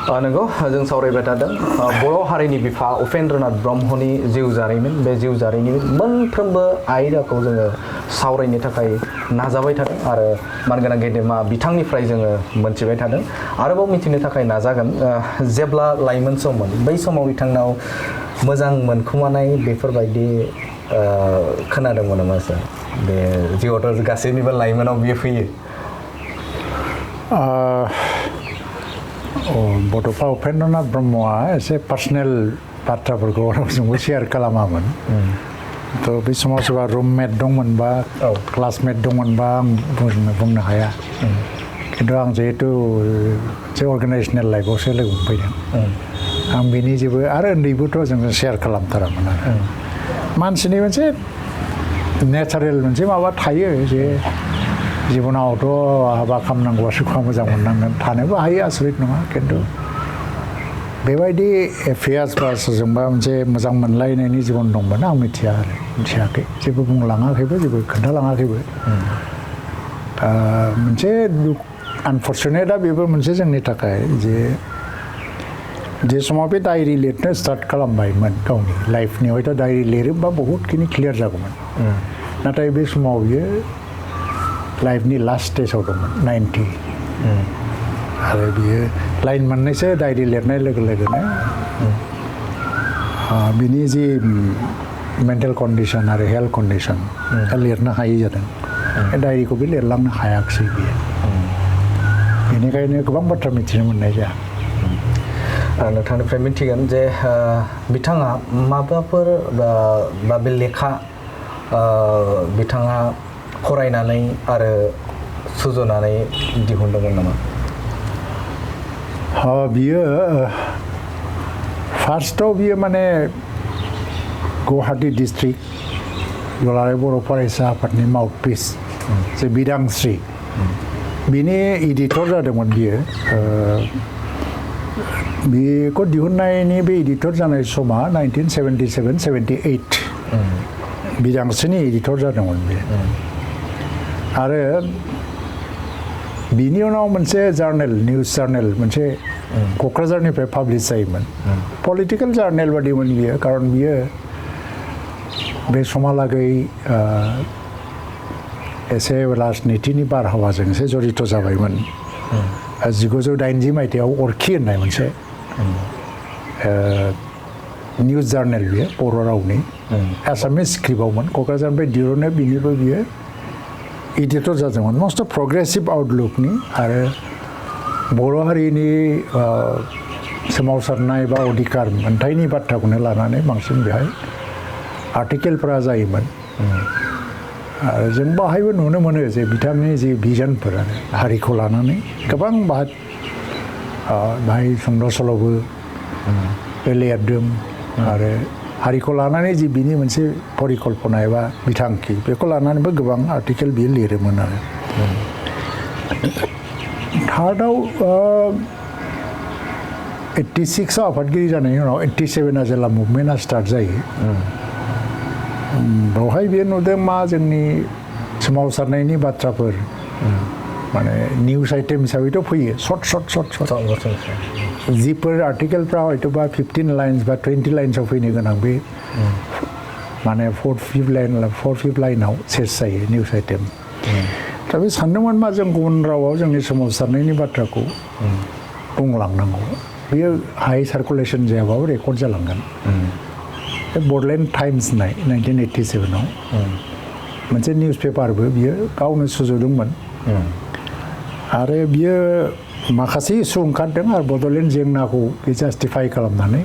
नंगौ जों सावरायबाय थादों बर' हारिनि बिफा उपेन्द्रनाथ ब्रह्मनि जिउ जारिमिन बे जिउ जारिमिन मोनफ्रोमबो आयदाखौ जोङो सावरायनो थाखाय नाजाबाय थादों आरो मानगोनां गेदेमा बिथांनिफ्राय जोङो मोनथिबाय थादों आरोबाव मिथिनो थाखाय नाजागोन जेब्ला लाइमोन सममोन बै समाव बिथांनाव मोजां मोनखुमानाय बेफोरबायदि खोनादोंमोन नामा सार बे जिउआवथ' गासैनिबो लाइमोनाव बियो फैयो बड'फा उपेन्द्रनाथ ब्रह्मआ एसे पार्सनेल बाथ्राफोरखौ रावजोंबो शेयार खालामामोन थ' बै समाव सोरबा रुममेट दंमोनबा क्लासमेट दंमोनबा आं बुंनो हाया खिन्थु आं जिहेतु मोनसे अर्गानाइजेसनेल लाइफआवसो लोगो मोनफैदों आं बेनि जेबो आरो उन्दैबोथ' जोङो शेयार खालामथारामोन आरो मानसिनि मोनसे नेचारेल मोनसे माबा थायो जे जिबनावथ' हाबा खालामनांगौआ सुखुआ मोजां मोननांगोन थानोबो हायो आसरित नङा खिन्थु बेबायदि एफेयार्स बा सोरजोंबा मोनसे मोजां मोनलायनायनि जिबन दंमोन आं मिथियाखै जेबो बुंलाङाखैबो जेबो खोन्थालाङाखैबो मोनसे आनफर्चुनेटआ बेबो मोनसे जोंनि थाखाय जे समाव बे डायरि लिरनो स्टार्ट खालामबायमोन गावनि लाइफनि हयथ' डायरि लिरोबा बहुतखिनि क्लियार जागौमोन नाथाय बे समाव बियो लाइफनि लास्ट स्टेजाव दंमोन 90 आरो बियो लाइन मोननैसो डायरि लिरनाय लोगो लोगोनो बिनि जि मेन्टेल कन्डिसन आरो हेल्थ कन्डिसन लिरनो हायै जादों डायरिखौ बे लिरलांनो हायाखिसै बियो बेनिखायनो गोबां बाथ्रा मिथिनो मोननाय जाया नोंथांनिफ्राय मिथिगोन जे बिथाङा माबाफोर बा बे लेखा बिथाङा फरायनानै आरो सुजुनानै दिहुनदोंमोन नामा बियो फार्स्टआव बियो माने गुवाहाटि डिस्ट्रिक्ट दुलाराय बर' फरायसा आफादनि माउथपिस जे बिदांस्रि बिनि एडिटर जादोंमोन बियो बेखौ दिहुननायनि बे एडिटर जानाय समा 1977-78 बिदांस्रिनि एडिटर जादोंमोन बे आरो बिनि उनाव मोनसे जार्नेल निउज जार्नेल मोनसे क'क्राझारनिफ्राय पाब्लिश जायोमोन पलिटिकेल जार्नेल बादिमोन बियो खारन बियो बे समहालागै एसे राजनितिनि बारहावाजों एसे जड़ित जाबायमोन 1980 मायथाइयाव अरखि होननाय मोनसे निउज जार्नेल बियो बर' रावनि एसामिस स्क्रिप्टआवमोन क'क्राझारनिफ्राय दिहुनो बिनिबो बियो एडिटर जादोंमोन मस्ट प्रग्रेसिभ आउटलुकनि आरो बर' हारिनि सोमावसारनाय बा अधिकार मोनथायनि बाथ्राखौनो लानानै बांसिन बेहाय आर्टिकेलफोरा जायोमोन आरो जों बाहायबो नुनो मोनो जे बिथांनि जि भिजनफोर आरो हारिखौ लानानै गोबां बाहाय सुंद' सल'बो लिरदों आरो हारिखौ लानानै जि बिनि मोनसे परिकल्पना एबा बिथांखि बेखौ लानानैबो गोबां आर्टिकेल बियो लिरोमोन आरो थार्डआव 86 आफादगिरि जानायनि उनाव 87 जेला मुभमेन्टआ स्टार्ट जायो बेवहाय बियो नुदों मा जोंनि सोमावसारनायनि बाथ्राफोर माने निउज आइटेम हिसाबैथ' फैयो सर्ट जिफोर आर्टिकेलफ्रा हयथ'बा 15 लाइन्स बा 20 लाइन्सआव फैनो गोनां बे माने 4-5 लाइनाव सेस जायो निउज आइटेम दा बे सानदोंमोन मा जों गुबुन रावाव जोंनि सोमावसारनायनि बाथ्राखौ बुंलांनांगौ बेयो हाई सार्कुलेसन जायाबाबो रेकर्ड जालांगोन बे बड'लेण्ड टाइम्स होननाय 1987आव मोनसे निउस पेपारबो बियो गावनो सुजुदोंमोन आरो बियो माखासे इस्यु ओंखारदों आरो बड'लेण्ड जेंनाखौ बे जास्टिफाइ खालामनानै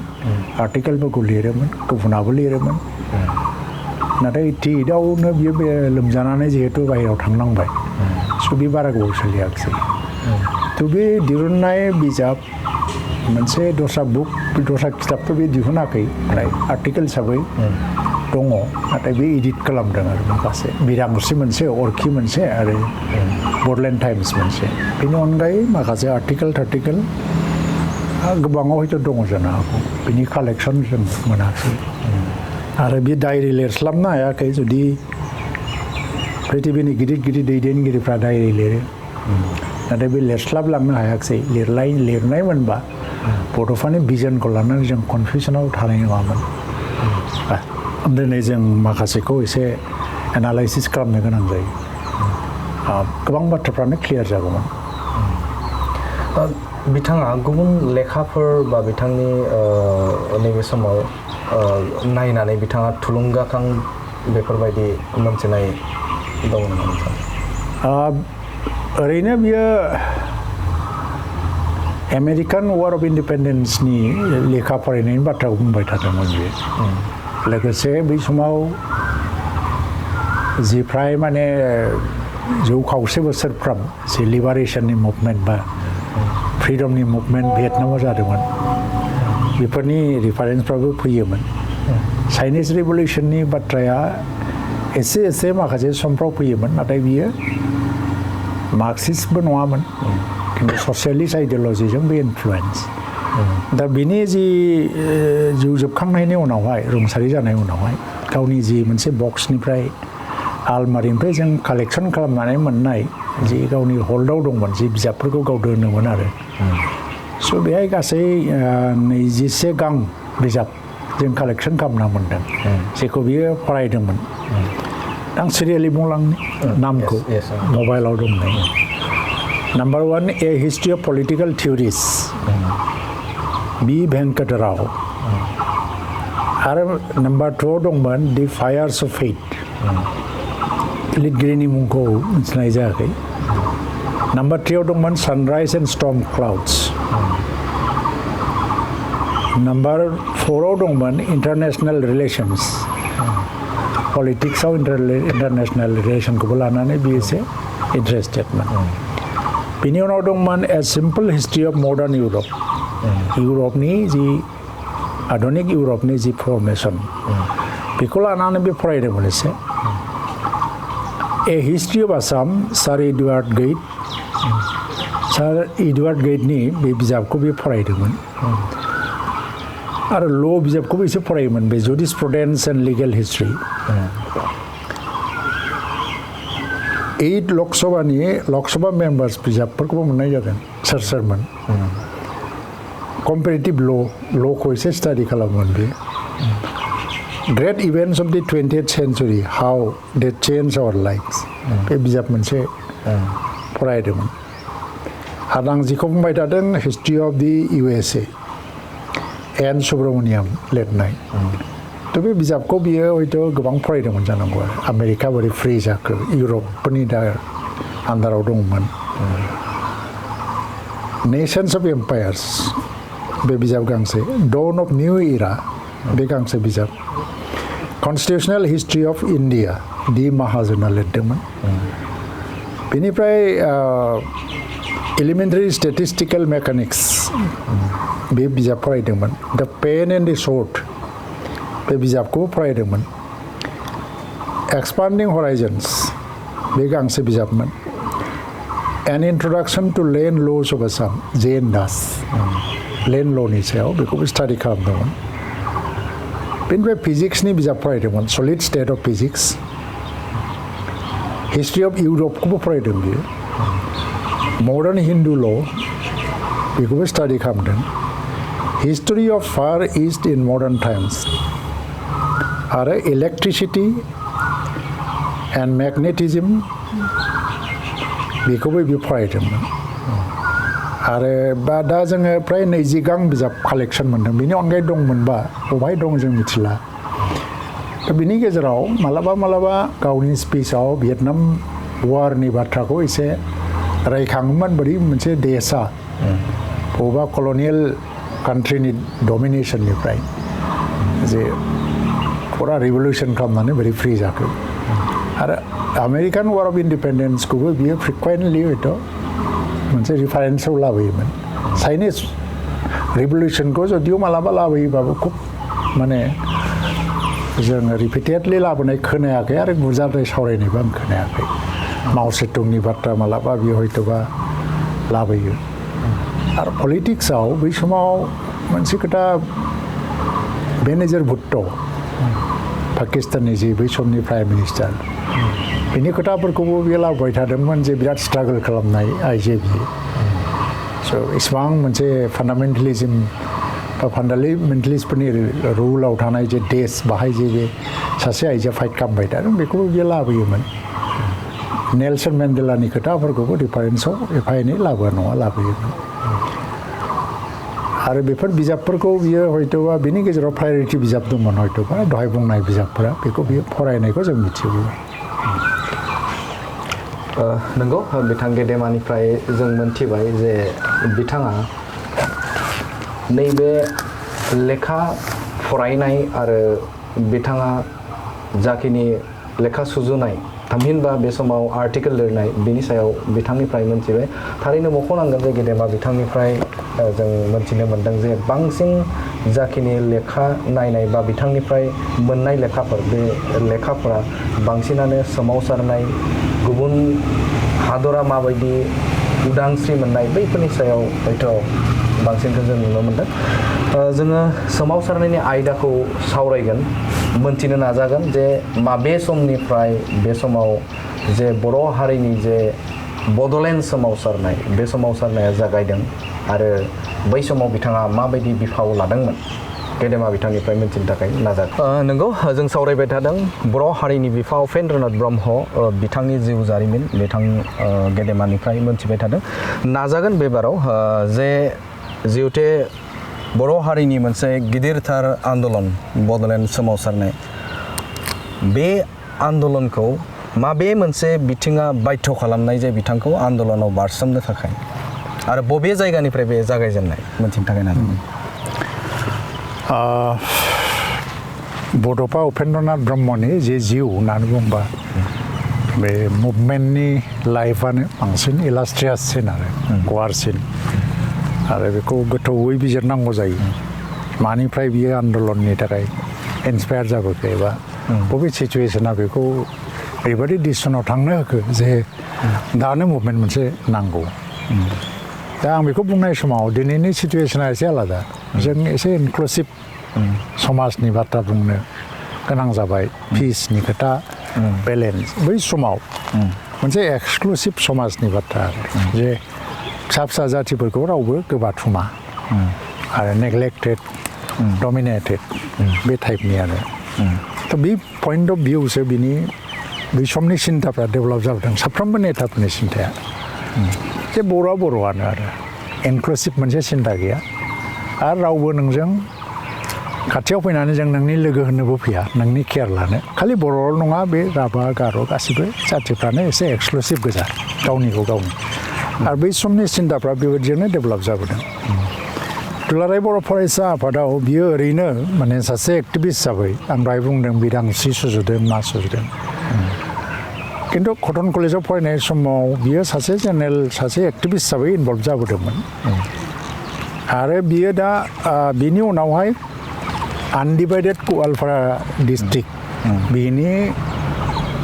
आर्टिकेलफोरखौ लिरोमोन गुबुनाबो लिरोमोन नाथाय 88आवनो बियो बे लोमजानानै जिहेतु बाहेरायाव थांनांबाय स' बे बारा गोबाव सोलियाखिसै थ' बे दिहुननाय बिजाब मोनसे दस्रा खिथाबथ' बे दिहुनाखै आर्टिकेल हिसाबै दङ नाथाय बे एडिट खालामदों आरो माखासे बिदांस्रि मोनसे अरखि मोनसे आरो बड'लेण्ड टाइम्स मोनसे बेनि अनगायै माखासे आर्टिकेल गोबाङाव हयथ' दङ जानो हागौ बिनि कालेक्सन जों मोनाखै आरो बे डायरि लिरस्लाबनो हायाखै जुदि पृथिबिनि गिदिर दैदेनगिरिफ्रा डायरि लिरो नाथाय बे लिरस्लाबलांनो हायाखिसै लिरनाय मोनबा बड'फानि भिजनखौ लानानै जों कनफिउसनाव थानाय नङामोन दिनै जों माखासेखौ एसे एनालाइसिस खालामनो गोनां जायो गोबां बाथ्राफ्रानो क्लियार जागौमोन बिथाङा गुबुन लेखाफोर बा बिथांनि नैबे समाव नायनानै बिथाङा थुलुंगाखां बेफोरबायदि मोनथिनाय दं नामा नोंथां ओरैनो बियो आमेरिकान वार अफ इन्डिपेन्डेन्सनि लेखा फरायनायनि बाथ्राखौ बुंबाय थादोंमोन बियो लोगोसे बै समाव जि फ्राय माने 150 बोसोरफ्राम जि लिबारेशननि मुभमेन्ट बा फ्रिडमनि मुभमेन्ट भियेटनामाव जादोंमोन बेफोरनि रिफारेन्सफ्राबो फैयोमोन चाइनिज रिभलिउसननि बाथ्राया एसे एसे माखासे समफ्राव फैयोमोन नाथाय बियो मार्क्सिस्टबो नङामोन खिन्थु ससियेलिस्ट आइडियलजिजों बे इनफ्लुयेन्स दा बिनि जि जिउ जोबखांनायनि उनावहाय रुंसारि जानाय उनावहाय गावनि जि मोनसे बक्सनिफ्राय आलमारिनिफ्राय जों कालेक्सन खालामनानै मोननाय जि गावनि हल्डआव दंमोन जि बिजाबफोरखौ गाव दोनोमोन आरो स' बेहाय गासै 21 गां बिजाब जों कालेक्सन खालामना मोन्दों जेखौ बियो फरायदोंमोन आं सिरियेलि बुंलांनि नामखौ मबाइलाव दंनाय number 1 a history of political theories B Venkat Rao आरो नाम्बार 2 दंमोन दि फायार्स अफ फेट लिरगिरिनि मुंखौ मिथिनाय जायाखै नाम्बार 3 दंमोन sunrise and storm clouds number 4 दंमोन इन्टारनेशनेल रिलेशन्स पलिटिक्सआव इन्टारनेशनेल रिलेशनखौबो लानानै बियो एसे इन्टारेस्टेडमोन बिनि उनाव दंमोन a simple history of modern Europe इउरपनि जि आधुनिक इउरपनि जि फर्मेसन बेखौ लानानै बे फरायदोंमोन एसे a history of Assam sir Edward गेटनि बे बिजाबखौ बे फरायदोंमोन आरो ल' बिजाबखौबो एसे फरायोमोन बे जुरिसप्रुडेन्स and legal history 8 Lok Sabha members बिजाबफोरखौबो मोननाय जादों सोर सोरमोन कम्पेरेटिभ ल'खौ एसे स्टाडि खालामोमोन बे great events of the 20th century how they change our lives बे बिजाब मोनसे फरायदोंमोन आरो आं जिखौ बुंबाय थादों history of the USA N Subramaniam लिरनाय थ' बे बिजाबखौ बियो हयथ' गोबां फरायदोंमोन जानांगौ आरो आमेरिका बोरै फ्रि जाखो इउरपफोरनि दा आन्दाराव दंमोन नेशन्स अफ एम्पायार्स बे बिजाब गांसे डन अफ निउ इरा बे गांसे बिजाब कन्स्टिटिउसनेल हिस्ट्रि अफ इन्डिया डि माहाजना लिरदोंमोन बेनिफ्राय एलिमेन्टारि स्टेटिस्टिकेल मेकानिक्स बे बिजाब फरायदोंमोन द पेन एन्ड द सर्ट बे बिजाबखौबो फरायदोंमोन एक्सपान्डिं हराइजन्स बे गांसे बिजाबमोन an introduction to land laws of Assam J N. Das land ल'नि सायाव बेखौबो स्टाडि खालामदोंमोन बेनिफ्राय फिजिक्सनि बिजाब फरायदोंमोन solid state of physics history of इउरपखौबो फरायदों बियो मडार्न हिन्दु ल' बेखौबो स्टाडि खालामदों history of far east in modern times आरो इलेक्ट्रिसिटि एन्ड मेगनेटिजम बेखौबो बे फरायदोंमोन आरो दा जोङो फ्राय 20 गां बिजाब कालेक्सन मोन्दों बेनि अनगायै दंमोनबा बबेहाय दं जों मिथिला दा बिनि गेजेराव मालाबा गावनि स्पिचआव भियेटनाम वारनि बाथ्राखौ एसे रायखाङोमोन बोरै मोनसे देशा बबेबा कलनियेल कान्ट्रिनि डमिनेसननिफ्राय जे फुरा रिभलिउसन खालामनानै बोरै फ्रि जाखो आरो आमेरिकान वार अफ इन्डिपेन्डेन्सखौबो बियो फ्रिकुवेन्टलि हयथ' मोनसे रिफारेन्सआव लाबोयोमोन चाइनिज रिभलिउसनखौ जदिव मालाबा लाबोयोबाबो खुब माने जोङो रिपिटेडलि लाबोनाय खोनायाखै आरो बुरजाद्राय सावरायनायबो आं खोनायाखै माव सेतुंनि बाथ्रा मालाबा बियो हयथ'बा लाबोयो आरो पलिटिक्सआव बै समाव मोनसे खोथा बेनजीर भुट्ट' पाकिस्ताननि जि बै समनि प्राइम मिनिस्टार बेनि खोथाफोरखौबो बियो लाबोबाय थादोंमोन जे बिराद स्ट्रागोल खालामनाय आइजो बियो स' इसेबां मोनसे फान्डामेन्टेलिज्म बा फान्डामेन्टेलिस्टफोरनि रुलाव थानाय जे देश बाहाय जे बे सासे आइजोआ फाइट खालामबाय थादों बेखौबो बियो लाबोयोमोन नेलसन मेन्डेलानि खोथाफोरखौबो रिफारेन्सआव एफा एनै लाबोआ नङा लाबोयोमोन आरो बेफोर बिजाबफोरखौ बियो हयथ'बा बिनि गेजेराव प्रायरिटि बिजाब दंमोन हयथ'बा दहाय बुंनाय बिजाबफोरा बेखौ बियो फरायनायखौ जों मिथिगौ नंगौ बिथां गेदेमानिफ्राय जों मोनथिबाय जे बिथाङा नैबे लेखा फरायनाय आरो बिथाङा जाखिनि लेखा सुजुनाय थामहिनबा बे समाव आर्टिकेल लिरनाय बिनि सायाव बिथांनिफ्राय मोनथिबाय थारैनो मख'नांगोन जे गेदेमा बिथांनिफ्राय जों मोनथिनो मोनदों जे बांसिन जाखिनि लेखा नायनाय बा बिथांनिफ्राय मोननाय लेखाफोर बे लेखाफोरा बांसिनानो सोमावसारनाय गुबुन हादरा माबायदि उदांस्रि मोननाय बैफोरनि सायाव हयथ' बांसिनखौ जों नुनो मोनदों जोङो सोमावसारनायनि आयदाखौ सावरायगोन मोनथिनो नाजागोन जे माबे समनिफ्राय बे समाव जे बर' हारिनि जे बड'लेण्ड सोमावसारनाय बे सोमावसारनाया जागायदों आरो बै समाव बिथाङा माबायदि बिफाव लादोंमोन गेदेमा बिथांनिफ्राय मिथिनो थाखाय नाजागोन नंगौ जों सावरायबाय थादों बर' हारिनि बिफा उपेन्द्रनाथ ब्रह्म बिथांनि जिउ जारिमिन बिथां गेदेमानिफ्राय मोनथिबाय थादों नाजागोन बेबाराव जे जिहुते बर' हारिनि मोनसे गिदिरथार आन्दलन बड'लेण्ड सोमावसारनाय बे आन्दलनखौ माबे मोनसे बिथिङा बाध्य खालामनाय जे बिथांखौ आन्दलनाव बारसोमनो थाखाय आरो बबे जायगानिफ्राय बे जागायजेननाय मोनथिनो थाखाय नाजागोन बड'फा उपेन्द्रनाथ ब्रह्मनि जे जिउ होननानै बुंबा बे मुभमेन्टनि लाइफआनो बांसिन इलास्ट्रियाससिन आरो गुवारसिन आरो बेखौ गोथौयै बिजिरनांगौ जायो मानिफ्राय बियो आन्दलननि थाखाय इन्सपायार जाबोखो एबा बबे सिचुवेसना बेखौ ओरैबायदि डिसिसनाव थांनो होखो जे दानो मुभमेन्ट मोनसे नांगौ दा आं बेखौ बुंनाय समाव दिनैनि सिचुवेसना एसे आलादा जों एसे इनक्लुसिभ समाजनि बाथ्रा बुंनो गोनां जाबाय पिसनि खोथा बेलेन्स बै समाव मोनसे एक्सक्लुसिभ समाजनि बाथ्रा आरो जे फिसा फिसा जातिफोरखौ रावबो गोबाथुमा आरो नेग्लेक्टेड डमिनेटेड बे टाइपनि आरो थ' बे पइन्ट अफ भिउसो बिनि बै समनि सिन्थाफ्रा डेभेलप जाबोदों साफ्रोमबो नेताफोरनि सिन्थाया जे बर'आ बर'आनो आरो इनक्लुसिभ मोनसे सिन्था गैया आरो रावबो नोंजों खाथियाव फैनानै जों नोंनि लोगो होननोबो फैया नोंनि केयार लानो खालि बर'ल' नङा बे राभा गार' गासिबो जातिफ्रानो एसे एक्सक्लुसिभ गोजा गावनिखौ गावनि आरो बै समनि सिन्थाफ्रा बेबायदिजोंनो डेभेलप जाबोदों दुलाराय बर' फरायसा आफादाव बियो ओरैनो माने सासे एक्टिभिस्ट हिसाबै आं दहाय बुंदों बिदांस्रि सुजुदों मा सुजुदों खिन्थु कटन कलेजाव फरायनाय समाव बियो सासे जेनेरेल सासे एक्टिभिस्ट हिसाबै इनभल्भ जाबोदोंमोन आरो बियो दा बिनि उनावहाय आनडिभाइडेड गवालपारा डिस्ट्रिक्ट बिनि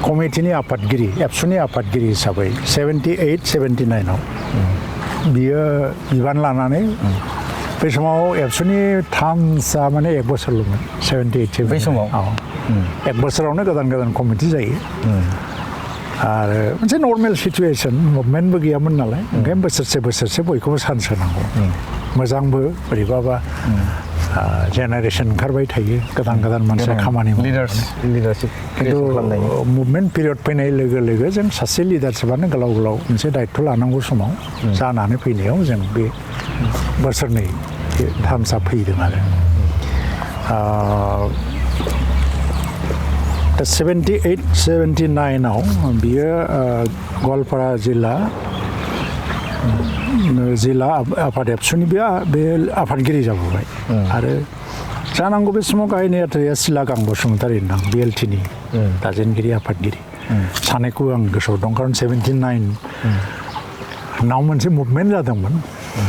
कमिटिनि आफादगिरि एबसुनि आफादगिरि हिसाबै 78-79 बियो बिबान लानानै बे समाव एबसुनि थामसा माने 1 बोसोरल'मोन 78 बै समाव 1 बोसोरावनो गोदान गोदान कमिटि जायो आरो मोनसे नर्मेल सिचुवेसन मुभमेन्टबो गैयामोन नालाय ओंखायनो बोसोरसे बयखौबो चान्स होनांगौ मोजांबो बोरैबाबा जेनेरेसन ओंखारबाय थायो गोदान गोदान मानसिया खामानि लिडारशिप खिन्थु मुभमेन्ट पिरियड फैनाय लोगो लोगो जों सासे लिडारशिपानो गोलाव गोलाव मोनसे दायित्व लानांगौ समाव जानानै फैनायाव जों बे बोसोरनै थामसा फैदों आरो दा 78-79 बियो गवालपारा जिल्ला आफाद एबसुनि बे आफादगिरि जाबोबाय आरो जानांगौ बे समाव गाहाय नेहाथारिया सिलागां बसुमतारी होनदां बिएलटिनि दाजेनगिरि आफादगिरि सानैखौ आं गोसोआव दं खारन 79 नाव मोनसे मुभमेन्ट जादोंमोन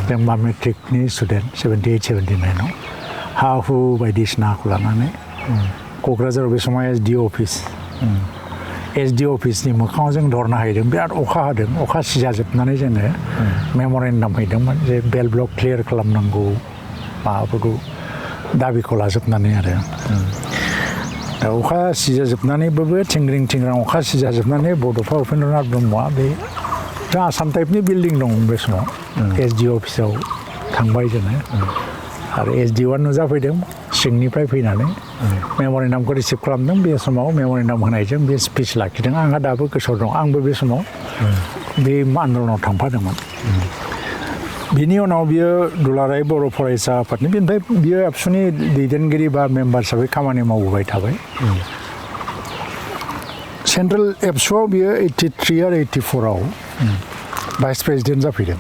जों मा मेट्रिकनि स्टुडेन्ट 78-79 हा हु बायदिसिनाखौ लानानै क'क्राझाराव बे समाव एसडि अफिसनि मोखाङाव जों धरना हैदों बिराद अखा हादों अखा सिजाजोबनानै जोङो मेम'रेन्डाम हैदोंमोन जे बेल ब्लक क्लियार खालामनांगौ माबाफोरखौ दाबिखौ लाजोबनानै आरो दा अखा सिजाजोबनानैबाबो थिंग्रिं थिंग्रां अखा सिजाजोबनानै बड'फा उपेन्द्रनाथ ब्रह्मआ बे मोनसे आसाम टाइपनि बिल्डिं दं बे समाव एसडि अफिसाव थांबाय जोङो आरो एसडिअआ नुजाफैदों सिंनिफ्राय फैनानै मेम'रेन्डामखौ रिसिभ खालामदों बे समाव मेम'रेन्डाम होनायजों बे स्पिच लाखिदों आंहा दाबो गोसोआव दं आंबो बे समाव बे आन्दलनाव थांफादोंमोन बिनि उनाव बियो दुलाराय बर' फरायसा आफादनि बेनिफ्राय बियो एबसुनि दैदेनगिरि बा मेम्बार हिसाबै खामानि मावबोबाय थाबाय सेन्ट्रेल एबसुआव बियो 83 आरो 84 आव भाइस प्रेसिडेन्ट जाफैदों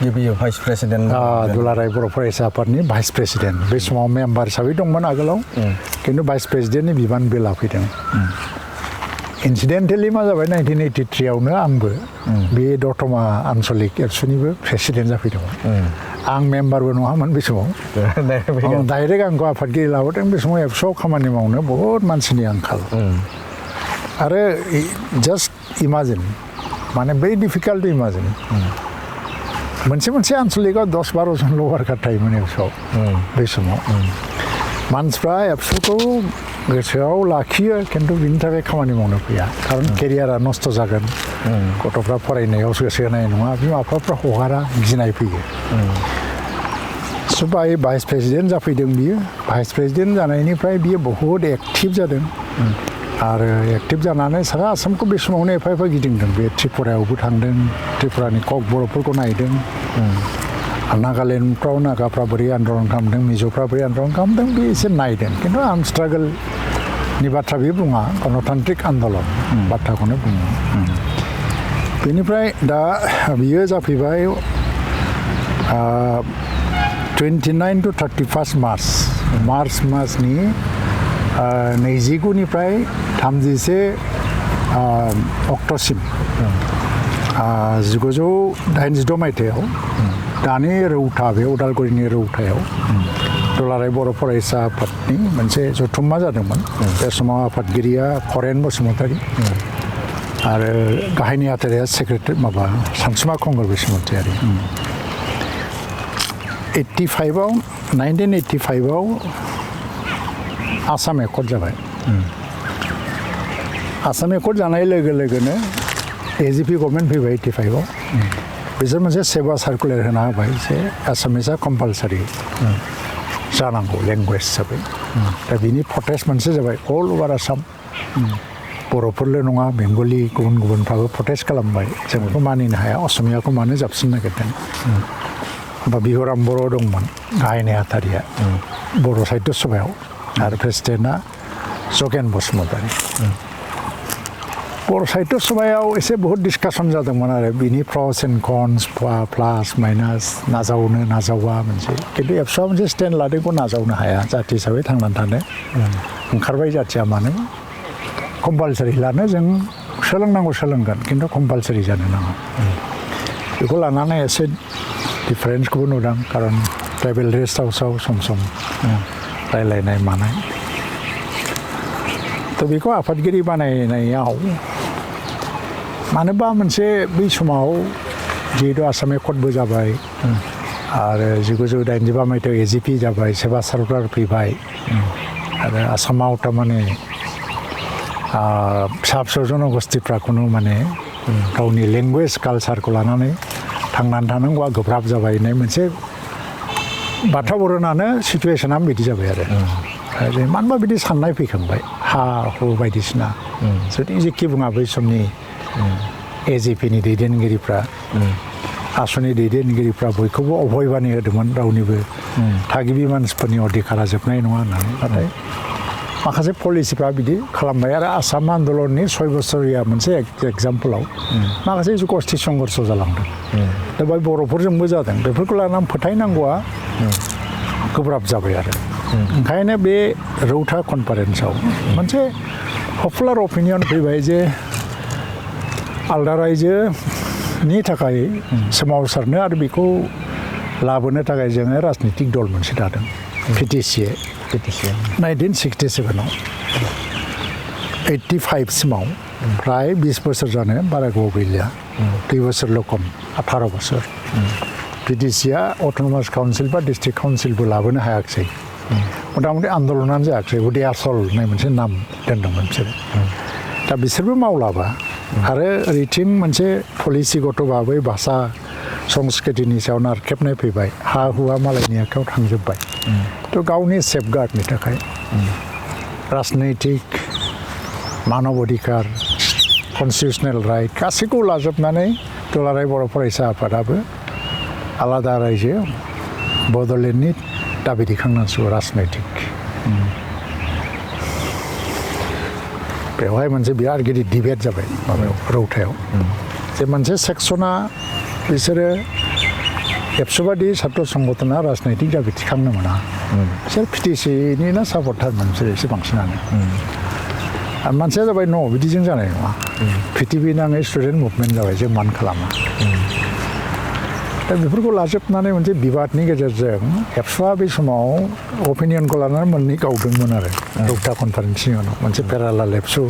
गिबियाव भाइस प्रेसिडेन्ट दुलाराय बर' फरायसा आफादनि भाइस प्रेसिडेन्ट बे समाव मेम्बार हिसाबै दंमोन आगोलाव खिन्थु भाइस प्रेसिडेन्टनि बिबान बे लाफैदों इन्सिडेन्टेलि मा जाबाय 1983 आवनो आंबो बे दतमा आन्सलिक एबसुनिबो प्रेसिडेन्ट जाफैदोंमोन आं मेम्बारबो नङामोन बे समाव डाइरेक्ट आंखौ आफादगिरि लाबोदों बे समाव एबसुआव खामानि मावनो बहुद मानसिनि आंखाल आरो जास्ट इमाजिन माने भेरि डिफिकाल्ट टु इमाजिन मोनसे आन्सलिकआव 10-12 जनल' वार्कार थायोमोन एबसुआव बे समाव मानसिफ्रा एबसुखौ गोसोआव लाखियो खिन्थु बिनि थाखाय खामानि मावनो फैया खारन केरियारा नस्थ' जागोन गथ'फ्रा फरायनायाव गोसो होनाय नङा बिमा बिफाफ्रा हगारा गिनाय फैयो स' भाइस प्रेसिडेन्ट जाफैदों बियो भाइस प्रेसिडेन्ट जानायनिफ्राय बियो बहुद एक्टिभ जादों आरो एक्टिभ जानानै सारा आसामखौ बे समावनो एफा एफा गिदिंदों बे त्रिपुरायावबो थांदों त्रिपुरानि कक बर'फोरखौ नायदों नागालेण्डफ्राव नागाफ्रा बोरै आन्दलन खालामदों मिज'फ्रा बोरै आन्दलन खालामदों बे एसे नायदों खिन्थु आर्म स्ट्रागोलनि बाथ्रा बे बुङा गणतान्त्रिक आन्दलन बाथ्राखौनो बुङो बेनिफ्राय दा बियो जाफैबाय 29 to 31 मार्च मासनि 29निफ्राय 31 अक्ट'सिम 1982 मायथाइयाव दानि रौता बे उदालगुरिनि रौतायाव दुलाराय बर' फरायसा आफादनि मोनसे जथुम्मा जादोंमोन बे समाव आफादगिरिया खरेन बसुमतारी आरो गाहाय नेहाथारिया सेक्रेटारि माबा सानसुमा खंगुर बसुमतारी 1985 आव आसाम एकर्ड जाबाय आसाम एकर्ड जानाय लोगो लोगोनो एजिपि गभर्नमेन्ट फैबाय 85 आव बिसोर मोनसे सेबा सार्कुलार होना होबाय जे आसामिसआ कम्पालसारि जानांगौ लेंगुवेज हिसाबै दा बिनि प्रटेस्ट मोनसे जाबाय अल अभार आसाम बर'फोरल' नङा बेंगलि गुबुनफ्राबो प्रटेस्ट खालामबाय जों बेखौ मानिनो हाया असमियाखौ मानो जाबसिननो नागिरदों बा बिहुराम बर' दंमोन गाहाय नेहाथारिया बर' साहित्य सभायाव आरो प्रेसिडेन्टआ जगेन बसुमतारी बर' साहित्य सभायाव एसे बहुत डिसकासन जादोंमोन आरो बिनि प्रस एन्ड कन्स प्लास माइनास नाजावनो नाजावा मोनसे खिन्थु एबसुआ मोनसे स्टेन्ड लादोंखौ नाजावनो हाया जाथि हिसाबै थांनानै थानो ओंखारबाय जाथिया मानो कम्पालसारि लानो जों सोलोंनांगौ सोलोंगोन खिन्थु कम्पालसारि जानो नाङा बेखौ लानानै एसे डिफारेन्सखौबो नुदों खारन ट्राइबेल रेस्ट हाउसआव सम सम रायलायनाय मानाय थ' बेखौ आफादगिरि बानायनायाव मानोबा मोनसे बै समाव जिहेतु आसाम एकर्डबो जाबाय आरो 1985 मायथाइयाव एजिपि जाबाय सेबा सार्कुलार फैबाय आरो आसामाव थारमाने फिसा फिसौ जनगोष्ठीफ्रा खुनु माने गावनि लेंगुवेज कालसारखौ लानानै थांनानै थानांगौआ गोब्राब जाबाय होननाय मोनसे बाथ्रा बरनानो सिटुवेसना बिदि जाबाय आरो मानोबा बिदि साननाय फैखांबाय हा हु बायदिसिना जुदि जेखि बुङा बै समनि एजिपिनि दैदेनगिरिफ्रा आसुनि दैदेनगिरिफ्रा बयखौबो अभयबानि होदोंमोन रावनिबो थागिबि मानसिफोरनि अधिकारा जोबनाय नङा होननानै नाथाय माखासे पलिसिफ्रा बिदि खालामबाय आरो आसाम आन्दलननि 6 बोसोरिया मोनसे एग्जाम्पलाव माखासे गस्थि संघर्ष जालांदों दा बेवहाय बर'फोरजोंबो जादों बेफोरखौ लानानै फोथायनांगौआ गोब्राब जाबाय आरो ओंखायनो बे रौता कनफारेन्सआव मोनसे पपुलार अपिनियन फैबाय जे आलदा रायजोनि थाखाय सोमावसारनो आरो बेखौ लाबोनो थाखाय जोङो राजनितिक दल मोनसे दादों पिटिसि 1967 आव 85 सिमाव फ्राय 20 बोसोर जानो बारा गोबाव गैलिया 2 बोसोरल' खम 18 बोसोर पिटिसिया अट'नमास काउन्सिल बा डिस्ट्रिक्ट काउन्सिलबो लाबोनो हायाखिसै मथा मथि आन्दलनानो जायाखिसै उदय आसल होननाय मोनसे नाम दोनदोंमोन बिसोरो दा बिसोरबो मावलाबा आरो ओरैथिं मोनसे पलिसिगत भाबै भाषा संस्कृतिनि सायाव नारखेबनाय फैबाय हा हुआ मालायनि आखायाव थांजोब्बाय थ' गावनि सेफगार्डनि थाखाय राजनैतिक मानब अधिकार कनस्टिटिउसनेल राइट गासैखौ लाजोबनानै दुलाराय बर' फरायसा आफादाबो आलादा रायजो बड'लेण्डनि दाबि दैखांनांसिगौ राजनैतिक बेवहाय मोनसे बिराद गिदिर डिबेट जाबाय माबायाव रौथायाव जे मोनसे सेक्सना बिसोरो एबसुबादि सात्र संगठना राजनैतिक दाबि थिखांनो मोना बिसोर पिटिसिनिनो सापर्टारमोन बिसोर एसे बांसिनानो आरो मोनसेया जाबाय न' बिदिजों जानाय नङा पिटिभि नाङै स्टुडेन्ट मुभमेन्ट जाबाय जों मान खालामा दा बेफोरखौ लाजोबनानै मोनसे बिबादनि गेजेरजों एबसुआ बे समाव अपिनियनखौ लानानै मोननै गावदोंमोन आरो रौता कनफारेन्सनि उनाव मोनसे पेरालाल एबसु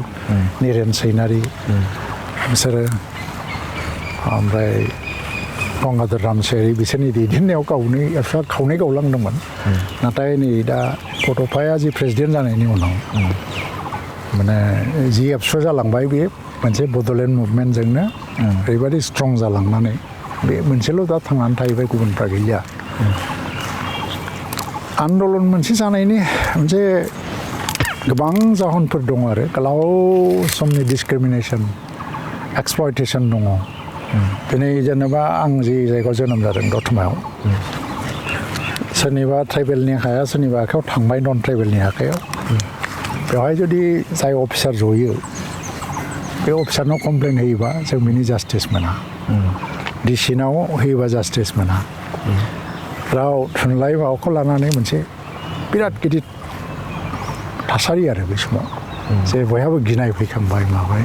निरेन सैनारि बिसोरो ओमफ्राय गंगाधर रामसियारि बिसोरनि दैदेननायाव गावनै एबसुआ खावनै गावलांदोंमोन नाथाय नै दा बड'फाया जि प्रेसिडेन्ट जानायनि उनाव माने जि एबसु जालांबाय बे मोनसे बड'लेण्ड मुभमेन्टजोंनो ओरैबायदि स्ट्रं जालांनानै बे मोनसेल' दा थांनानै थाहैबाय गुबुनफ्रा गैलिया आन्दलन मोनसे जानायनि मोनसे गोबां जाहोनफोर दङ आरो गोलाव समनि डिसक्रिमिनेसन एक्सप्लयटेसन दङ दिनै जेनेबा आं जि जायगायाव जोनोम जादों दतमायाव सोरनिबा ट्राइबेलनि हाया सोरनिबा आखायाव थांबाय नन ट्राइबेलनि आखायाव बेवहाय जुदि जाय अफिसार जयो बे अफिसारनाव कमप्लेन होयोबा जों बिनि जास्टिस मोना डिसिनाव होयोबा जास्टिस मोना राव थुनलाइ माबाखौ लानानै मोनसे बिराद गिदिर थासारि आरो बे समाव जे बयहाबो गिनाय फैखांबाय माबाय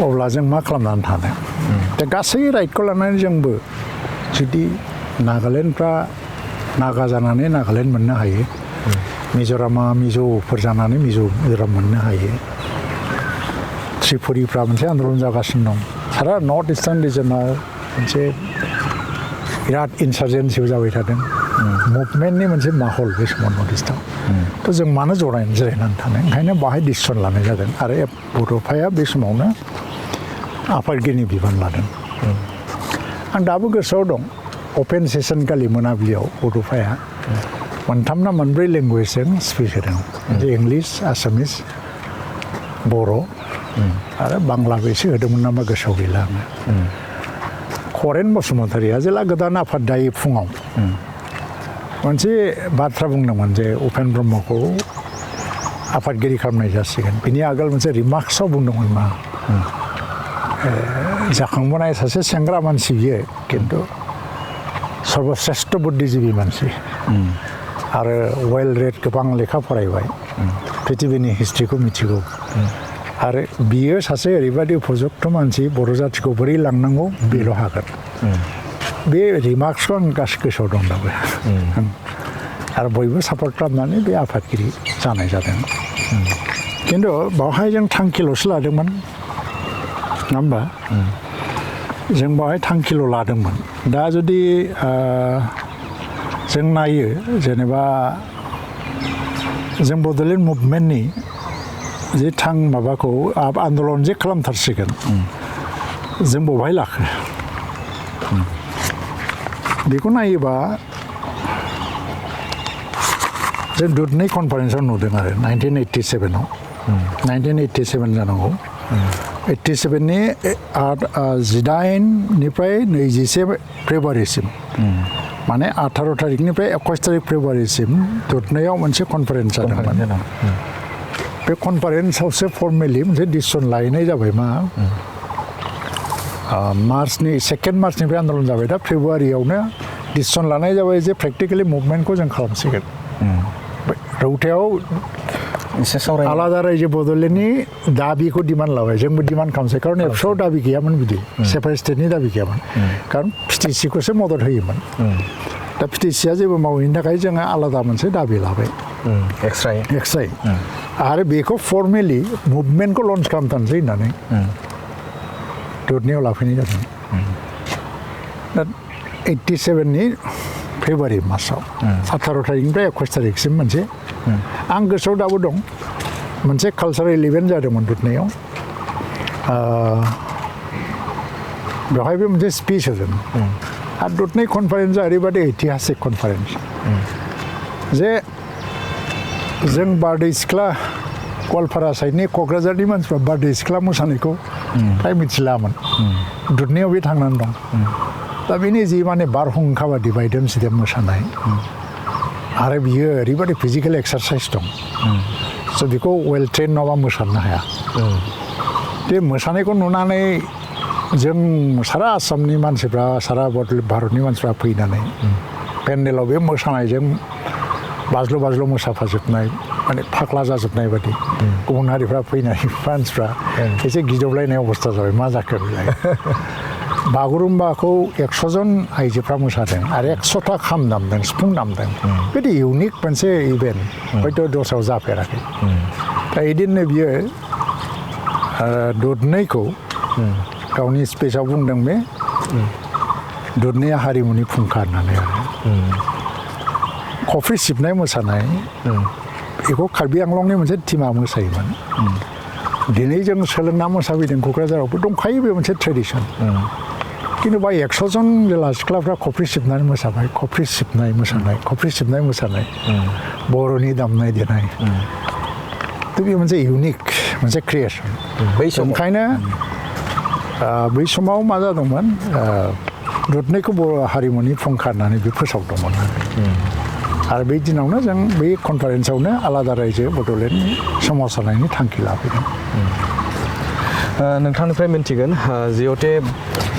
अब्ला जों मा खालामनानै थानो दा गासै राइटखौ लानानै जोंबो जुदि नागालेण्डफ्रा नागा जानानै नागालेण्ड मोननो हायो मिज'रामा मिज'फोर जानानै मिज'राम मोननो हायो त्रिपुरिफ्रा मोनसे आन्दलन जागासिनो दं सारा नर्थ इस्टार्न रिजनाव मोनसे बिराद इनसारजेन्सिबो जाबाय थादों मुभमेन्टनि मोनसे माहल बे समाव नर्थ इस्टआव थ' जों मानो जिरायनानै थानो ओंखायनो बाहाय डिसिसन लानाय जादों आरो बड'फाया बे समावनो आफादगिरिनि बिबान लादों आं दाबो गोसोआव दं अपेन सेसन खालि मोनाबिलियाव बड'फाया मोनथाम ना मोनब्रै लेंगुवेजजों स्पिच होदों इंलिस आसामिस बर' आरो बांलाबो एसे होदोंमोन नामा गोसोआव गैला आङो खरेन बसुमतारिया जेला गोदान आफाद दायो फुङाव मोनसे बाथ्रा बुंदोंमोन जे उपेन ब्रह्मखौ आफादगिरि खालामनाय जासिगोन बिनि आगोल मोनसे रिमार्क्सआव बुंदोंमोन मा जाखांबोनाय सासे सेंग्रा मानसि बियो खिन्थु सर्बश्रेष्ठ बुद्धिजीबि मानसि आरो वेल रेड गोबां लेखा फरायबाय पृथिबीनि हिस्ट्रिखौ मिथिगौ आरो बियो सासे ओरैबायदि उपजुक्त मानसि बर' जाथिखौ बोरै लांनांगौ बेल' हागोन बे रिमार्क्सखौ आं गासै गोसोआव दं दाबो आरो बयबो सापर्ट खालामनानै बे आफादगिरि जानाय जादों खिन्थु बावहाय जों थांखिल'सो लादोंमोन नङा होमबा जों बावहाय थांखिल' लादोंमोन दा जुदि जों नायो जेनेबा जों बड'लेण्ड मुभमेन्टनि जे माबाखौ आन्दलन जे खालामथारसिगोन जों बबेहाय लाखो बेखौ नायोबा जों दुधनै कनफारेन्सआव नुदों आरो 1987आव 1987 जानांगौ 87नि 18निफ्राय 21 फेब्रुवारिसिम माने 18 थारिखनिफ्राय 21 थारिख फेब्रुवारिसिम दुधनैयाव मोनसे कनफारेन्स जादोंमोन बे कनफारेन्सआवसो फर्मेलि मोनसे डिसिसन लाहैनाय जाबाय मा मार्चनि 2 मार्चनिफ्राय आन्दलन जाबाय दा फेब्रुवारियावनो डिसिसन लानाय जाबाय जे प्रेक्टिकेलि मुभमेन्टखौ जों खालामसिगोन रौथायाव आलादा रायजो बड'लेण्डनि दाबिखौ डिमान्ड लाबाय जोंबो डिमान्ड खालामसै खारन एबसुआव दाबि गैयामोन बिदि सेपारेट स्टेटनि दाबि गैयामोन खारन पिटिसिखौसो मदद होयोमोन दा पिटिसिया जेबो मावैनि थाखाय जोङो आलादा मोनसे दाबि लाबाय एक्सट्रायै आरो बेखौ फर्मेलि मुभमेन्टखौ लन्च खालामथारनोसै होननानै दुधनैयाव लाफैनाय जादों दा 87नि फेब्रुवारि मासाव 18 थारिखनिफ्राय 21 थारिखसिम मोनसे आं गोसोआव दाबो दं मोनसे कालचारेल इभेन्ट जादोंमोन दुधनैयाव बेवहायबो मोनसे स्पिच होदों आरो दुधनै कनफारेन्सआ ओरैबायदि ऐतिहासिक कनफारेन्स जे जों बारदै सिख्ला गवालपारा साइडनि क'क्राझारनि मानसिफ्रा बारदै सिख्ला मोसानायखौ फ्राय मिथिलामोन दुधनैयाव बे थांनानै दं दा बेनि जि माने बारहुंखा बादि बायदेम सिदेम मोसानाय आरो बियो ओरैबायदि फिजिकेल एक्सारसाइज दं स' बेखौ वेल ट्रेन नङाबा मोसानो हाया बे मोसानायखौ नुनानै जों सारा आसामनि मानसिफ्रा सारा भारतनि मानसिफ्रा फैनानै पेन्डेलाव बे मोसानायजों बाज्ल' बाज्ल' मोसाफाजोबनाय माने फाग्ला जाजोबनाय बादि गुबुन हारिफ्रा फैनाय मानसिफ्रा एसे गिदबलायनाय अबस्था जाबाय मा जाखो बेलाय बागुरुम्बाखौ 100 जन आइजोफ्रा मोसादों आरो 100था खाम दामदों सिफुं दामदों बिदि इउनिक मोनसे इभेन्ट हयथ' दस्रायाव जाफेराखै दा इदिनो बियो दुधनैखौ गावनि स्पिचआव बुंदों बे दुधनैया हारिमुनि फुंखा होननानै आरो कफि सिबनाय मोसानाय बेखौ कार्बि आंलंनि मोनसे टिमा मोसायोमोन दिनै जों सोलोंना मोसाफैदों क'क्राझारावबो दंखायो बे मोनसे ट्रेडिसन खिन्थु बा 100 जन जेला सिख्लाफ्रा कफि सिबनानै मोसाबाय कफि सिबनाय मोसानाय बर'नि दामनाय देनाय थ' बे मोनसे इउनिक मोनसे क्रिएसन ओंखायनो बै समाव मा जादोंमोन दुधनैखौ बर' हारिमुनि फुंखा होननानै बे फोसावदोंमोन आरो बै दिनावनो जों बै कनफारेन्सआवनो आलादा रायजो बड'लेण्डनि सोमावसारनायनि थांखि लाफैदों नोंथांनिफ्राय मिन्थिगोन जिहते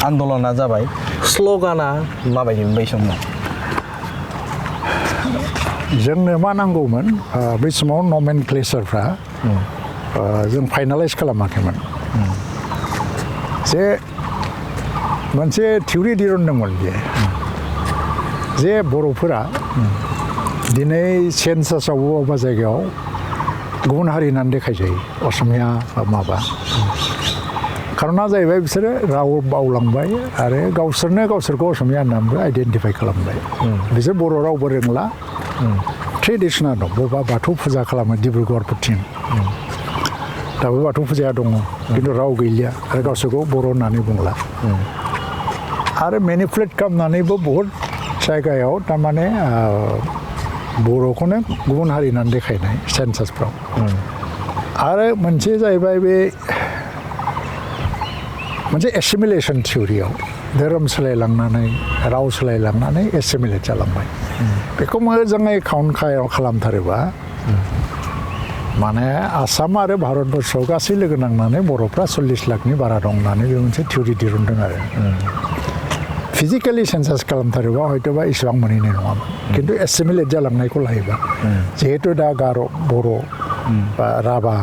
आन्दलना जाबाय स्ल'गाना माबायदि बै समाव जोंनो मा नांगौमोन बै समाव नमेनक्लेचारफ्रा जों फाइनालाइज खालामाखैमोन जे मोनसे थिउरि दिरुनदोंमोन बियो जे बर'फोरा दिनै सेन्सासआव बबेबा जायगायाव गुबुन हारि होननानै देखायजायो असमिया बा माबा खारना जाहैबाय बिसोरो राव बावलांबाय आरो गावसोरनो गावसोरखौ असमिया होननानैबो आइडेन्टिफाइ खालामबाय बिसोर बर' रावबो रोंला ट्रेडिसना दं बबेबा बाथौ फुजा खालामो डिब्रुगड़फोरथिं दाबो बाथौ फुजाया दङ खिन्थु राव गैलिया आरो गावसोरखौ बर' होननानै बुंला आरो मेनिपुलेट खालामनानैबो बहुद जायगायाव थारमाने बर'खौनो गुबुन हारि होननानै देखायनाय सेन्सासफ्राव आरो मोनसे जाहैबाय बे मोनसे एसिमिलेसन थिउरियाव धोरोम सोलायलांनानै राव सोलायलांनानै एसिमिलेट जालांबाय बेखौ मोजाङै काउन्ट खालामथारोबा माने आसाम आरो भारतबर्षआव गासै लोगो नांनानै बर'फ्रा 40 लाखनि बारा दं होननानै बे मोनसे थिउरि दिरुनदों आरो फिजिकेलि सेन्सास खालामथारोबा हयथ'बा इसेबां मोनहैनाय नङामोन खिन्थु एसिमिलेट जालांनायखौ लायोबा जिहेतु दा गार' बर' बा राभा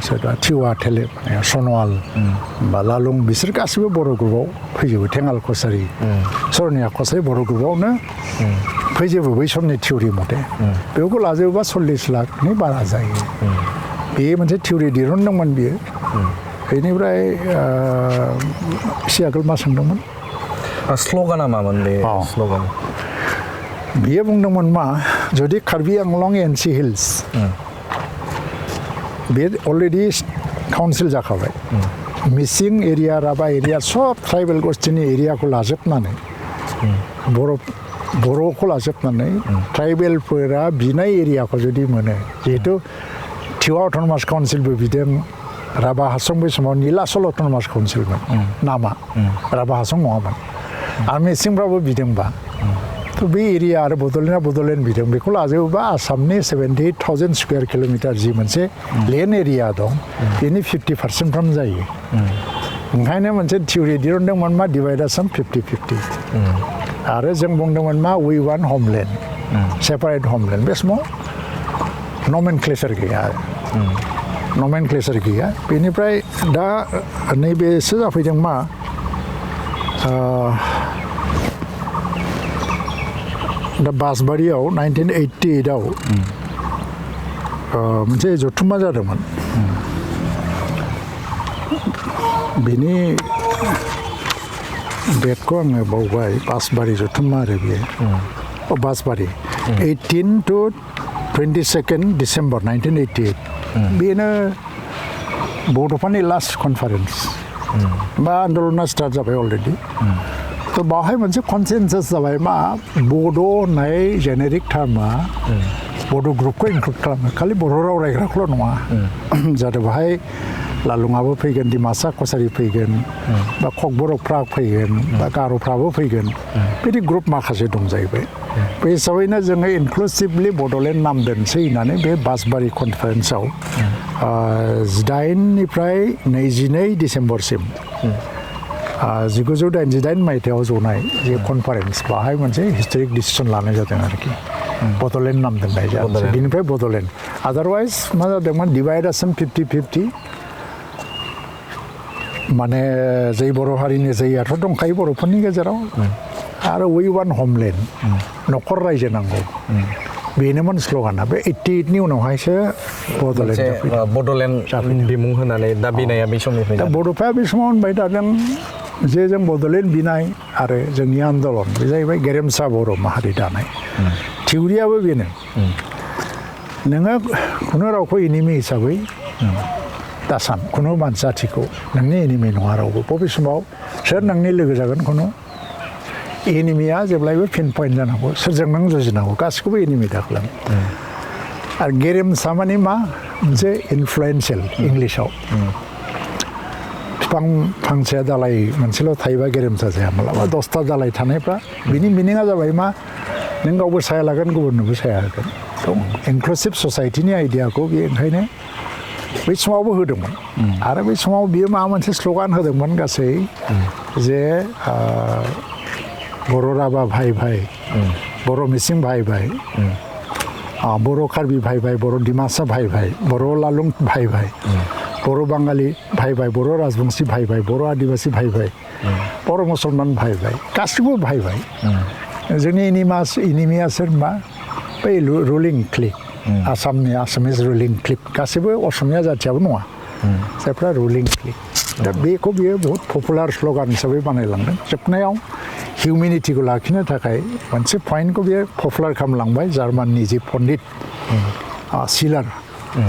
सोरबा टिवा टेले सन'वाल बा लालुं बिसोर गासैबो बर' ग्रुपआव फैजोबो थेङाल कसारि सरनिया कसारि बर' ग्रुपआवनो फैजोबो बै समनि थिउरि मथे बेखौ लाजोबोबा 40 लाखनि बारा जायो बे मोनसे थिउरि दिरुनदोंमोन बियो बेनिफ्राय एसे आगोल मा सोंदोंमोन स्ल'गाना मामोन बे स्ल'गान बियो बुंदोंमोन मा जुदि कार्बि आंलं एनसि हिल्स बे अलरेडि काउन्सिल जाखाबाय मिसिं एरिया राभा एरिया सब ट्राइबेल गस्टिनि एरियाखौ लाजोबनानै बर'खौ लाजोबनानै ट्राइबेलफोरा बिनाय एरियाखौ जुदि मोनो जिहेतु टिवा अट'नमास काउन्सिलबो बिदों राभा हासं बै समाव नीलाचल अट'नमास काउन्सिलमोन नामा राभा हासं नङामोन आरो मिसिंफ्राबो बिदोंबा थ' बे एरिया आरो बड'लेण्ड बिदों बेखौ लाजोबोबा आसामनि 78,000 स्कुवेर किल'मिटार जि मोनसे लेन्ड एरिया दं बेनि 50% फ्राम जायो ओंखायनो मोनसे थिउरि दिरुनदोंमोन मा डिभाइडेसन 50-50 आरो जों बुंदोंमोन मा वी वान हमलेण्ड सेपारेट हमलेण्ड बे समाव नमेनक्लेचार गैया बेनिफ्राय दा नैबेसो जाफैदों मा दा बासबारियाव 1988आव मोनसे जथुम्मा जादोंमोन बेनि डेटखौ आङो बावबाय बासबारि जथुम्मा आरो बेयो बासबारि 18 to 22 December 1988 बेनो बड'फानि लास्ट कनफारेन्स बा आन्दलना स्टार्ट जाबाय अलरेडि तो बावहाय मोनसे कनसेन्सास जाबाय मा बड' होननाय जेनेरिक टार्मा बड' ग्रुपखौ इनक्लुड खालामो खालि बर' राव रायग्राखौल' नङा जाहाथे बाहाय लालुङाबो फैगोन डिमासा कसारि फैगोन बा ककबर'कफ्रा फैगोन बा गार'फ्राबो फैगोन बिदि ग्रुप माखासे दं जाहैबाय बे हिसाबैनो जोङो इनक्लुसिभलि बड'लेण्ड नाम दोनसै होननानै बे बासबारि कनफारेन्सआव 18 डिसेम्बरसिम 1988 मायथाइयाव जनाय जे कनफारेन्स बाहाय मोनसे हिस्टरिक डिसिसन लानाय जादों आरोखि बड'लेण्ड नाम दोननाय जादों बिनिफ्राय बड'लेण्ड आदारवाइज मा जादोंमोन डिभाइड आसाम 50-50 माने जै बर' हारिनि जैयाथ' दंखायो बर'फोरनि गेजेराव आरो वी वान होमलेण्ड न'खर रायजो नांगौ बेनोमोन स्ल'गाना बे 88नि उनावहायसो बड'लेण्ड बिमुं होनानै दा बिनाया बे समनिफ्राय दा बड'फा बे समाव होनबाय थादों जे जों बड'लेण्ड बिनाय आरो जोंनि आन्दलन बे जाहैबाय गेरेमसा बर' माहारि दानाय थिउरियाबो बेनो नोङो खुनु रावखौ एनिमि हिसाबै दासान खुनु मानसि जाथिखौ नोंनि एनिमि नङा रावबो बबे समाव सोर नोंनि लोगो जागोन खुनु एनिमिया जेब्लायबो पिन पइन्ट जानांगौ सोरजों नों जुजिनांगौ गासिखौबो एनिमि दा खालाम आरो गेरेमसा माने मा मोनसे इनफ्लुयेन्सियेल इंलिसाव बिफां फांसे दालाय मोनसेल' थायोबा गेरेमसा जाया मालाबा 10टा दालाय थानायफ्रा बिनि मिनिङा जाबाय मा नों गावबो साया लागोन गुबुननोबो साया होगोन थ' इनक्लुसिभ ससाइटिनि आइडियाखौ बे ओंखायनो बै समावबो होदोंमोन आरो बै समाव बियो माबा मोनसे स्ल'गान होदोंमोन गासै जे बर' राभा भाइ भाइ बर' मिसिं भाइ भाइ बर' कार्बि भाइ भाइ बर' डिमासा भाइ भाइ बर' लालुं भाइ भाइ बर' बाङालि भाइ भाइ बर' राजबंसि भाइ भाइ बर' आदिबासि भाइ भाइ बर' मुसलमान भाइ भाइ गासिबो भाइ भाइ जोंनि एनिमिया सोर मा बै रुलिं क्लिक आसामनि आसामिस रुलिं क्लिक गासिबो असमिया जाथियाबो नङा जायफ्रा रुलिं क्लिक दा बेखौ बियो बहुत पपुलार स्ल'गान हिसाबै बानायलांदों जोबनायाव हिउमेनिटिखौ लाखिनो थाखाय मोनसे पइन्टखौ बियो पपुलार खालामलांबाय जार्माननि जि पण्डित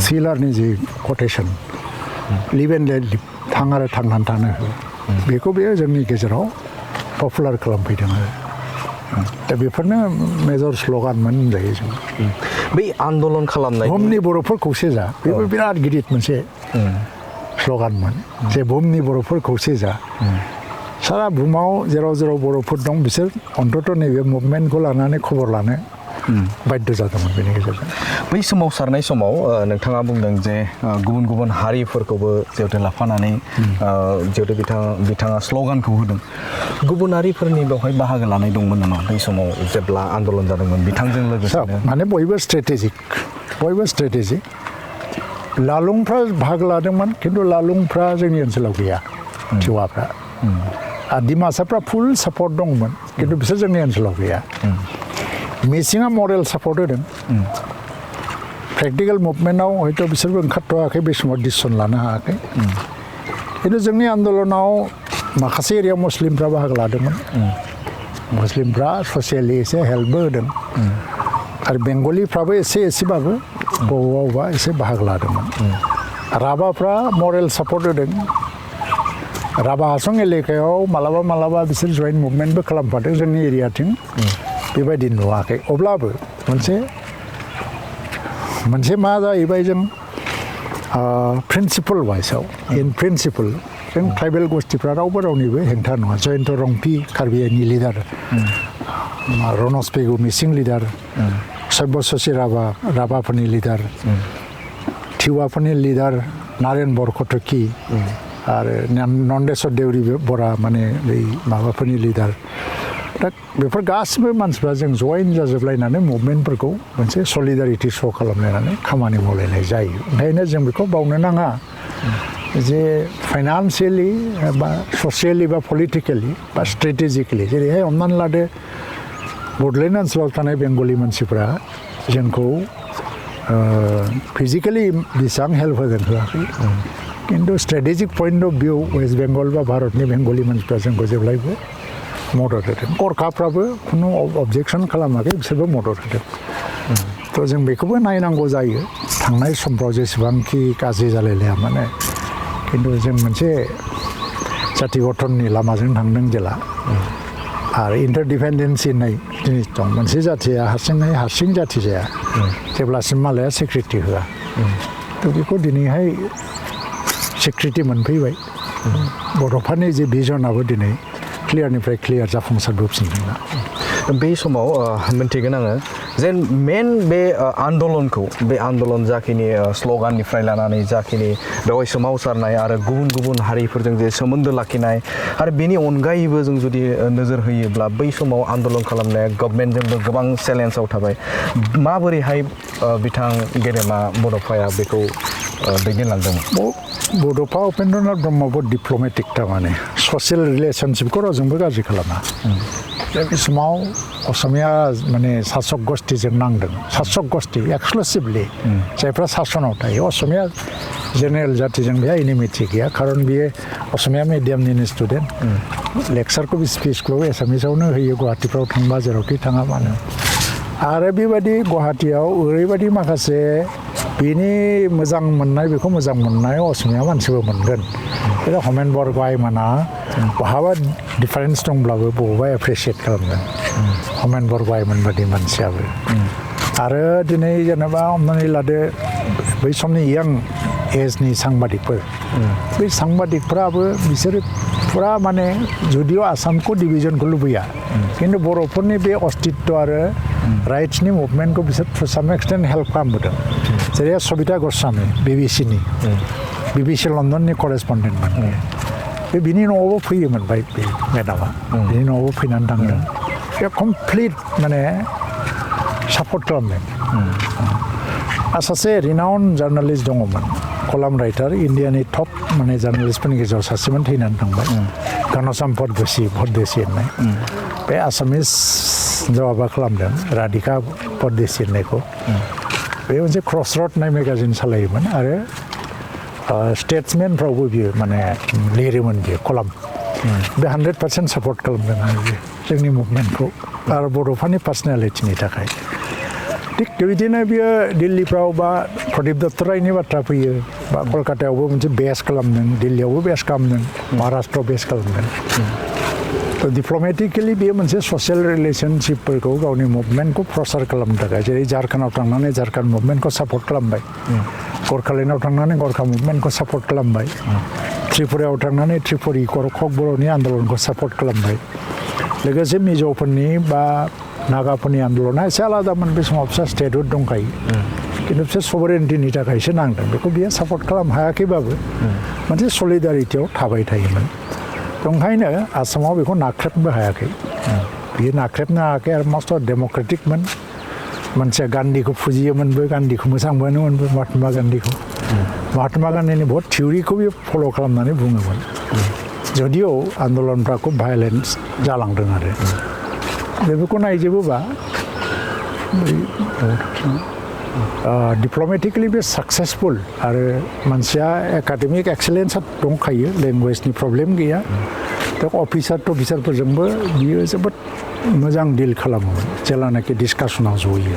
सिलारनि जि quotation live and let live थां आरो थांनानै थानो हो बेखौ बियो जोंनि गेजेराव पपुलार खालामफैदों आरो दा बेफोरनो मेजर स्ल'गानमोन होनजायो जों बै आन्दलन खालामनाय बुहुमनि बर'फोर खौसे जा बेबो बिराद गिदिर मोनसे स्ल'गानमोन जे बुहुमनि बर'फोर खौसे जा सारा बुहुमाव जेराव जेराव बर'फोर दं बिसोर अन्तत' नैबे मुभमेन्टखौ लानानै खबर लानो बाध्य जादोंमोन बेनि गेजेरजों बै सोमावसारनाय समाव नोंथाङा बुंदों जे गुबुन गुबुन हारिफोरखौबो जिहेतु लाफानानै जिहेतु बिथाङा स्ल'गानखौ होदों गुबुन हारिफोरनि बेवहाय बाहागो लानाय दंमोन नामा बै समाव जेब्ला आन्दलन जादोंमोन बिथांजों लोगोसे माने बयबो स्ट्रेटेजिक लालुंफ्रा बाहागो लादोंमोन खिन्थु लालुंफ्रा जोंनि ओनसोलाव गैया टिवाफ्रा आरो डिमासाफ्रा फुल सापर्ट दंमोन खिन्थु बिसोर जोंनि ओनसोलाव गैया मिसिङा मरेल सापर्ट होदों प्रेक्टिकेल मुभमेन्टआव हयथ' बिसोरबो ओंखारथ'वाखै बे समाव डिसिसन लानो हायाखै खिन्थु जोंनि आन्दलनाव माखासे एरियायाव मुस्लिमफ्रा बाहागो लादोंमोन मुस्लिमफ्रा ससियेलि एसे हेल्पबो होदों आरो बेंगलिफ्राबो एसेबाबो बबेबा एसे बाहागो लादोंमोन राभाफ्रा मरेल सापर्ट होदों राभा हासं एलेकायाव मालाबा बिसोर जइन्ट मुभमेन्टबो खालामफादों जोंनि एरियाथिं बेबायदि नुवाखै अब्लाबो मोनसे मा जाहैबाय जों प्रिन्सिपल वाइसआव इन प्रिन्सिपल जों ट्राइबेल गस्टिफ्रा रावबो रावनिबो हेंथा नङा जयन्त रंपि कार्बि आइनि लिडार रनस पेगु मिसिं लिडार सब्यसचि राभाफोरनि लिडार टिवाफोरनि लिडार नारेन बरकटकि आरो नन्देस्वर देउरि बरा माने बै माबाफोरनि लिडार दा बेफोर गासिबो मानसिफ्रा जों जइन जाजोबलायनानै मुभमेन्टफोरखौ मोनसे सलिडारिटि श' खालामलायनानै खामानि मावलायनाय जायो ओंखायनो जों बेखौ बावनो नाङा जे फाइनान्सियेलि बा ससियेलि बा पलिटिकेलि बा स्ट्रेटेजिकेलि जेरैहाय हमनानै लादो बड'लेण्ड ओनसोलाव थानाय बेंगलि मानसिफ्रा जोंखौ फिजिकेलि बेसेबां हेल्प होगोन होआखै खिन्थु strategic point of view West Bengal बा भारतनि बेंगलि मानसिफ्रा जोंखौ जेब्लायबो मदद होदों गरखाफ्राबो खुनु अबजेक्सन खालामाखै बिसोरबो मदद होदों थ' जों बेखौबो नायनांगौ जायो थांनाय समफ्राव जेसेबांखि गाज्रि जालायलाया माने खिन्थु जों मोनसे जाथि गठननि लामाजों थांदों जेला आरो इन्टारडिपेन्डेन्सि होननाय जिनिस दं मोनसे जाथिया हारसिं जाथि जाया जेब्लासिम मालाया सिकिउरिटि होआ थ' बेखौ दिनैहाय सिकिउरिटि मोनफैबाय बड'फानि जे भिजनाबो दिनै क्लियारनिफ्राय क्लियार जाफुंसारबोफिनदों बे समाव मिन्थिगोन आङो जे मेन बे आन्दलन जाखिनि स्ल'गाननिफ्राय लानानै जाखिनि बेवहाय सोमावसारनाय आरो गुबुन हारिफोरजों जे सोमोन्दो लाखिनाय आरो बेनि अनगायैबो जों जुदि नोजोर होयोब्ला बै समाव आन्दलन खालामनाया गभर्नमेन्टजोंबो गोबां चेलेन्जआव थाबाय माबोरैहाय बिथां गेदेमा बड'फाया बेखौ दैदेनलांदोंमोन बड'फा उपेन्द्रनाथ ब्रह्मबो डिप्ल'मेटिक थारमाने ससियेल रिलेसनशिपखौ रावजोंबो गाज्रि खालामा बे समाव असमिया माने सासक गस्थिजों नांदों सासक गस्थि एक्सक्लुसिभलि जायफ्रा सासनाव थायो असमिया जेनेरेल जातिजों बेहा एनिमिटि गैया खारन बियो असमिया मिडियामनिनो स्टुडेन्ट लेक्सारखौ स्पिचखौ एसामिसावनो होयो गुवाहाटिफ्राव थांबा जेरावखि थाङा मानो आरो बेबायदि गुवाहाटियाव ओरैबायदि माखासे बिनि मोजां मोननाय बेखौ मोजां मोननाय असमिया मानसिबो मोनगोन बे हमेन बरग'हाइमोना बहाबा डिफारेन्स दंब्लाबो बबेबा एप्रिसियेट खालामगोन हमेन बरग'हाइमोन बादि मानसियाबो आरो दिनै जेनेबा हमनानै लादो बै समनि यां एजनि सांबादिकफोर बै सांबादिकफ्राबो बिसोरो फुरा माने जुदिअ आसामखौ डिभिजनखौ लुबैया खिन्थु बर'फोरनि बे अस्तित्व आरो राइट्सनि मुभमेन्टखौ बिसोर टु साम एक्सटेन्ट हेल्प खालामबोदों जेरै सबिता गस्वामी BBC लण्डननि करेसपन्डेन्टमोन बे बिनि न'आवबो फैयोमोन बे मेडामा बिनि न'आवबो फैनानै थांदों बे कमप्लिट माने सापर्ट खालामदों सासे रिनाउन जार्नालिस्ट दङमोन कलाम राइटार इण्डियानि टप माने जार्नालिस्टफोरनि गेजेराव सासेमोन थैनानै थांबाय घनश्याम भददेसि होननाय बे आसामिस जवाबा खालामदों राधिका भददेसि होननायखौ बे मोनसे क्रसरड होननाय मेगाजिन सालायोमोन आरो स्टेट्समेनफ्रावबो बियो माने लिरोमोन बियो कलाम बे 100% सापर्ट खालामदों आरो जोंनि मुभमेन्टखौ आरो बड'फानि पार्सनेलिटिनि थाखाय थिग बिदिनो बियो दिल्लीफ्राव बा प्रदीप दत्त रायनि बाथ्रा फैयो बा कलकातायावबो मोनसे बेस खालामदों दिल्लीयावबो बेस खालामदों महाराष्ट्रआव बेस खालामदों थ' डिप्ल'मेटिकेलि बेयो मोनसे ससियेल रिलेसनशिपफोरखौ गावनि मुभमेन्टखौ प्रसार खालामनो थाखाय जेरै झारखान्डआव थांनानै झारखान्ड मुभमेन्टखौ सापर्ट खालामबाय गरखालेण्डआव थांनानै गरखा मुभमेन्टखौ सापर्ट खालामबाय त्रिपुरायाव थांनानै त्रिपुरि खक बर'नि आन्दलनखौ सापर्ट खालामबाय लोगोसे मिज'फोरनि बा नागाफोरनि आन्दलना एसे आलादामोन बे समाव फिसा स्टेटहुड दंखायो खिन्थु बिसोर सभारेन्टिनि थाखायसो नांदों बेखौ बियो सापर्ट खालामनो हायाखैबाबो मोनसे सलिडारिटियाव थाबाय थायोमोन ओंखायनो आसामाव बेखौ नाख्रेबनो हायाखै बियो नाख्रेबनो हायाखै आरो मस्ट डेम'क्रेटिकमोन मानसिया गान्धीखौ फुजियोमोनबो गान्धीखौ मोजां मोनोमोनबो महात्मा गान्धीखौ महात्मा गान्धीनि बहुत थिउरिखौ बियो फल' खालामनानै बुङोमोन जदिअ आन्दलनफ्रा खुब भायलेन्स जालांदों आरो बेफोरखौ नायजोबोबा डिप्ल'मेटिकेलि बे साक्सेसफुल आरो मानसिया एकाडेमिक एक्सेलेन्सआ दंखायो लेंगुवेजनि प्रब्लेम गैया दा अफिसारफोरजोंबो बियो जोबोद मोजां डिल खालामोमोन जेलानाखि डिसकासनाव जयो